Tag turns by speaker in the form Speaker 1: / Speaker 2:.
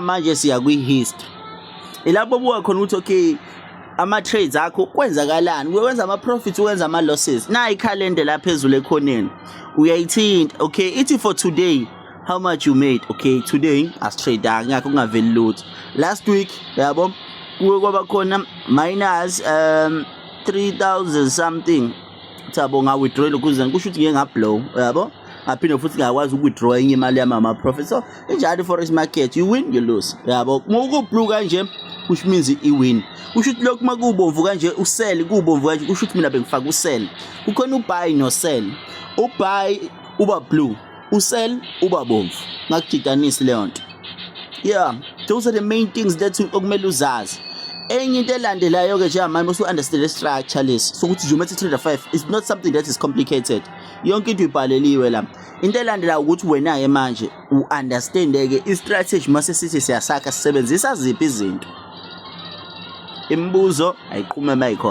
Speaker 1: Manje siya kwi-history, ilapho buka khona ukuthi okay, ama-trades akho kwenzakalani, wenza ama-profits, wenza ama-losses. Nayi ikhalenda la phezulu ekhoneni, uyayithinta. Okay, ithi for today how much you made. Okay, today asi-trade ngakho kungaveli lutho. Last week, yabo, kuke kwaba khona minus 3000 something thabo, nga-withdraw lokuzana, kusho ukuthi ngike nga-blow, yabo, ngaphinde futhi ngakwazi uku-withdraw enye imali yami ama-profit. So injalo i-forex market, you win, you lose, yabo. Uma ku-blue kanje, which means i-win. Kusho ukuthi lokhu uma kubomvu kanje, u-sell, kubomvu kanje, kusho ukuthi mina bengifaka u-sell. Kukhona u-buy no-sell. U-buy uba blue, u-sell uba bomvu, ngakujidanisi leyo nto. Yeah, those are the main things that okumele uzazi. Enye into elandelayo-ke njengamanje, usu-understand structure lesi sokuthi Geometry Trader 5 is not something that is complicated. Yonke into ibhaleliwe la. Into elandelayo ukuthi wena-ke manje u-understand-ke i-strategy. Mase sithi siyasakha, sisebenzisa ziphi izinto? Imibuzo ayiqhume uma ikhona.